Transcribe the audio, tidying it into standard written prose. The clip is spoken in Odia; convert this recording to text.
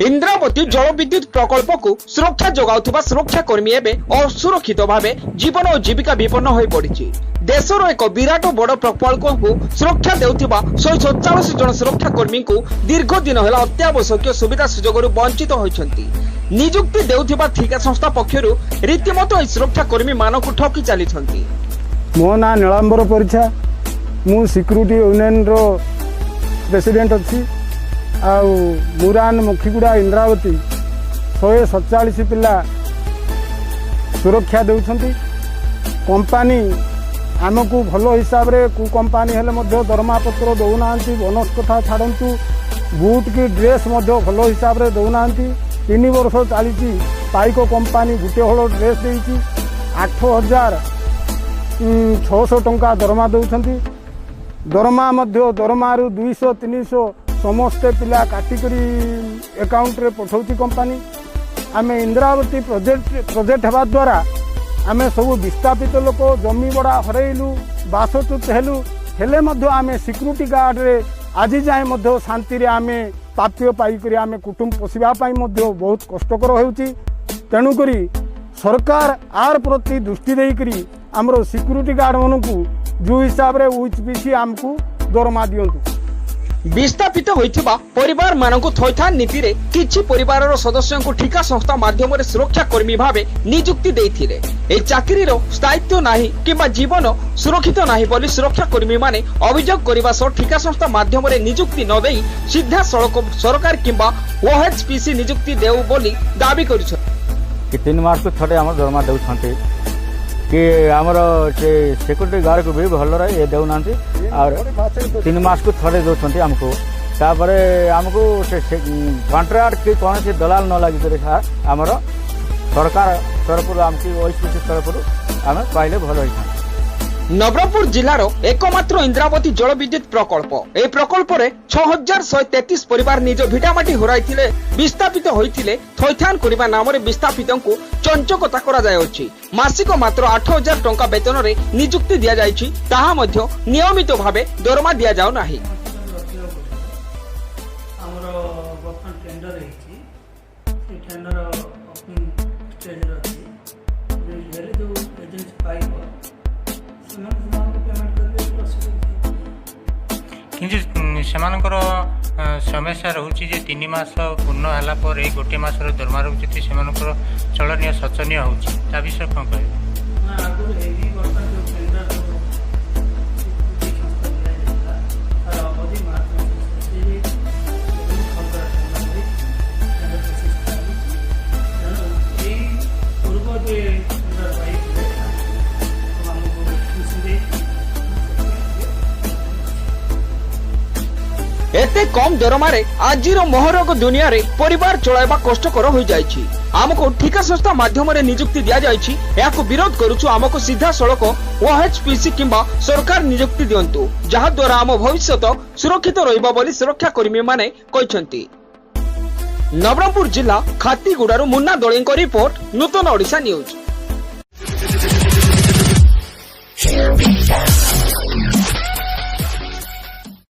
ଇନ୍ଦ୍ରାବତୀ ଜଳବିଦ୍ୟୁତ ପ୍ରକଳ୍ପକୁ ସୁରକ୍ଷା ଯୋଗାଉଥିବା ସୁରକ୍ଷାକର୍ମୀ ଏବେ ଅସୁରକ୍ଷିତ ଭାବେ ଜୀବନ ଓ ଜୀବିକା ବିପନ୍ନ ହୋଇପଡ଼ିଛି। ଦେଶର ଏକ ବିରାଟ ବଡ଼ ପ୍ରକଳ୍ପକୁ ସୁରକ୍ଷା ଦେଉଥିବା 147 ଜଣ ସୁରକ୍ଷାକର୍ମୀଙ୍କୁ ଦୀର୍ଘ ଦିନ ହେଲା ଅତ୍ୟାବଶ୍ୟକୀୟ ସୁବିଧା ସୁଯୋଗରୁ ବଞ୍ଚିତ ହୋଇଛନ୍ତି। ନିଯୁକ୍ତି ଦେଉଥିବା ଠିକା ସଂସ୍ଥା ପକ୍ଷରୁ ରୀତିମତ ଏହି ସୁରକ୍ଷାକର୍ମୀମାନଙ୍କୁ ଠକି ଚାଲିଛନ୍ତି। ମୋ ନାଁ ନୀଳାମ୍ବର ପରିଛା। ମୁଁ ସିକ୍ୟୁରିଟି ୟୁନିୟନର ପ୍ରେସିଡେଣ୍ଟ ଅଛି। ଆଉ ମୁରାନ, ମୁଖିଗୁଡ଼ା, ଇନ୍ଦ୍ରାବତୀ 147 ପିଲା ସୁରକ୍ଷା ଦେଉଛନ୍ତି। କମ୍ପାନୀ ଆମକୁ ଭଲ ହିସାବରେ, କେଉଁ କମ୍ପାନୀ ହେଲେ ମଧ୍ୟ ଦରମା ପତ୍ର ଦେଉନାହାନ୍ତି। ବୋନସ୍ କଥା ଛାଡ଼ନ୍ତୁ, ବୁଟ୍ କି ଡ୍ରେସ୍ ମଧ୍ୟ ଭଲ ହିସାବରେ ଦେଉନାହାନ୍ତି। 3 ବର୍ଷ ଚାଲିଛି, ପାଇକ କମ୍ପାନୀ ଗୋଟେ ହଳ ଡ୍ରେସ୍ ଦେଇଛି। 8600 ଟଙ୍କା ଦରମା ଦେଉଛନ୍ତି। ଦରମା ମଧ୍ୟ, ଦରମାରୁ 200 300 ସମସ୍ତେ ପିଲା କାଟିକରି ଆକାଉଣ୍ଟରେ ପଠାଉଛି କମ୍ପାନୀ। ଆମେ ଇନ୍ଦ୍ରାବତୀ ପ୍ରୋଜେକ୍ଟ ହେବା ଦ୍ୱାରା ଆମେ ସବୁ ବିସ୍ଥାପିତ ଲୋକ, ଜମି ବଡ଼ା ହରେଇଲୁ, ବାସଚ୍ୟୁତ ହେଲୁ। ହେଲେ ମଧ୍ୟ ଆମେ ସିକ୍ୟୁରିଟି ଗାର୍ଡ଼ରେ ଆଜି ଯାଏଁ ମଧ୍ୟ ଶାନ୍ତିରେ ଆମେ ପ୍ରାପ୍ୟ ପାଇକରି ଆମେ କୁଟୁମ୍ବ ପୋଷିବା ପାଇଁ ମଧ୍ୟ ବହୁତ କଷ୍ଟକର ହେଉଛି। ତେଣୁକରି ସରକାର ୟାର ପ୍ରତି ଦୃଷ୍ଟି ଦେଇକରି ଆମର ସିକ୍ୟୁରିଟି ଗାର୍ଡ଼ମାନଙ୍କୁ ଯେଉଁ ହିସାବରେ ଓଏଚପିସି ଆମକୁ ଦରମା ଦିଅନ୍ତୁ। ବିସ୍ଥାପିତ ହୋଇଥିବା ପରିବାରମାନଙ୍କୁ ଥଇଥାନ ନୀତିରେ କିଛି ପରିବାରର ସଦସ୍ୟଙ୍କୁ ଠିକା ସଂସ୍ଥା ମାଧ୍ୟମରେ ସୁରକ୍ଷା କର୍ମୀ ଭାବେ ନିଯୁକ୍ତି ଦେଇଥିଲେ। ଏହି ଚାକିରିର ସ୍ଥାୟିତ୍ୱ ନାହିଁ କିମ୍ବା ଜୀବନ ସୁରକ୍ଷିତ ନାହିଁ ବୋଲି ସୁରକ୍ଷା କର୍ମୀମାନେ ଅଭିଯୋଗ କରିବା ସହ ଠିକା ସଂସ୍ଥା ମାଧ୍ୟମରେ ନିଯୁକ୍ତି ନ ଦେଇ ସିଧାସଳଖ ସରକାର କିମ୍ବା ଓଏଚପିସି ନିଯୁକ୍ତି ଦେଉ ବୋଲି ଦାବି କରିଛନ୍ତି। କି 3 ମାସକୁ ଥରେ ଆମର ଦରମା ଦେଉଛନ୍ତି କି ଆମର ସେ ସିକ୍ୟୁରିଟି ଗାର୍ଡ଼କୁ ବି ଭଲରେ ଇଏ ଦେଉନାହାନ୍ତି। ଆଉ 3 ମାସକୁ ଥରେ ଦେଉଛନ୍ତି ଆମକୁ। ତାପରେ ଆମକୁ ସେ କଣ୍ଟ୍ରାକ୍ଟ କି କୌଣସି ଦଲାଲ ନ ଲାଗିକରି ସାର୍, ଆମର ସରକାର ତରଫରୁ ଆମକୁ ଓଏଚପିସି ତରଫରୁ ଆମେ ପାଇଲେ ଭଲ ହେଇଥାନ୍ତା। ନବରଙ୍ଗପୁର ଜିଲ୍ଲାର ଏକମାତ୍ର ଇନ୍ଦ୍ରାବତୀ ଜଳ ବିଦ୍ୟୁତ ପ୍ରକଳ୍ପ। ଏହି ପ୍ରକଳ୍ପରେ 6133 ପରିବାର ନିଜ ଭିଟାମାଟି ହରାଇଥିଲେ, ବିସ୍ଥାପିତ ହୋଇଥିଲେ। ଥଇଥାନ କରିବା ନାମରେ ବିସ୍ଥାପିତଙ୍କୁ ଚଞ୍ଚକତା କରାଯାଉଅଛି। ମାସିକ ମାତ୍ର 8000 ଟଙ୍କା ବେତନରେ ନିଯୁକ୍ତି ଦିଆଯାଇଛି, ତାହା ମଧ୍ୟ ନିୟମିତ ଭାବେ ଦରମା ଦିଆଯାଉ ନାହିଁ। ରଖିବାକୁ ପଡ଼ିବ। ଆମର ବର୍ତ୍ତମାନ ଟେଣ୍ଡର ହେଇଛି, ସେ ଟେଣ୍ଡର ଓପନିଂ ଷ୍ଟେଜରେ ଅଛି। ହେଲେ ଯେଉଁ ଏଜେନ୍ସି ପାଇବ, ସେମାନେ ସେମାନଙ୍କୁ ପେମେଣ୍ଟ କରିବେ, ଅସୁବିଧା କିଛି କିନ୍ତୁ ସେମାନଙ୍କର ସମସ୍ୟା ରହୁଛି ଯେ 3 ମାସ ପୂର୍ଣ୍ଣ ହେଲା ପରେ ଗୋଟିଏ ମାସର ଦରମା ରହୁଛି, ସେମାନଙ୍କର ଚଳନୀୟ ଶୋଚନୀୟ ହେଉଛି। ତା ବିଷୟରେ କ'ଣ କହିବେ? ନା, ଆଗରୁ ହେଇନି। ବର୍ତ୍ତମାନ ଯେଉଁ ଟେଣ୍ଡର ସଂସ୍ଥା ଦିଆଯାଇଥିଲା, ତାର ଅବଧି ମାର୍ଚ୍ଚ ମାସ ଶେଷ ହେଇଯାଇଛି ଏବଂ ଖସଡ଼ା ଟେଣ୍ଡର ହେଇଛି, ଟେଣ୍ଡର ପ୍ରୋସେସ୍ ଚାଲିଛି। ତେଣୁ ଏଇ ପୂର୍ବ ଯେ ଟେଣ୍ଡର ପାଇଥିଲେ, ତାଙ୍କୁ ଆମକୁ ଏକ୍ସଟେନସନ୍ ଦେଇଛି, ସେଥିପାଇଁ ଟିକେ ଏତେ କମ ଦରମାରେ ଆଜିର ମହରଗ ଦୁନିଆରେ ପରିବାର ଚଳାଇବା କଷ୍ଟକର ହୋଇଯାଇଛି। ଆମକୁ ଠିକା ସଂସ୍ଥା ମାଧ୍ୟମରେ ନିଯୁକ୍ତି ଦିଆଯାଇଛି, ଏହାକୁ ବିରୋଧ କରୁଛୁ। ଆମକୁ ସିଧାସଳଖ ଓଏଚପିସି କିମ୍ବା ସରକାର ନିଯୁକ୍ତି ଦିଅନ୍ତୁ, ଯାହାଦ୍ୱାରା ଆମ ଭବିଷ୍ୟତ ସୁରକ୍ଷିତ ରହିବ ବୋଲି ସୁରକ୍ଷା କର୍ମୀମାନେ କହିଛନ୍ତି। ନବରଙ୍ଗପୁର ଜିଲ୍ଲା ଖାତିଗୁଡ଼ାରୁ ମୁନ୍ନା ଦଳେଇଙ୍କ ରିପୋର୍ଟ, ନୂତନ ଓଡ଼ିଶା ନ୍ୟୁଜ୍।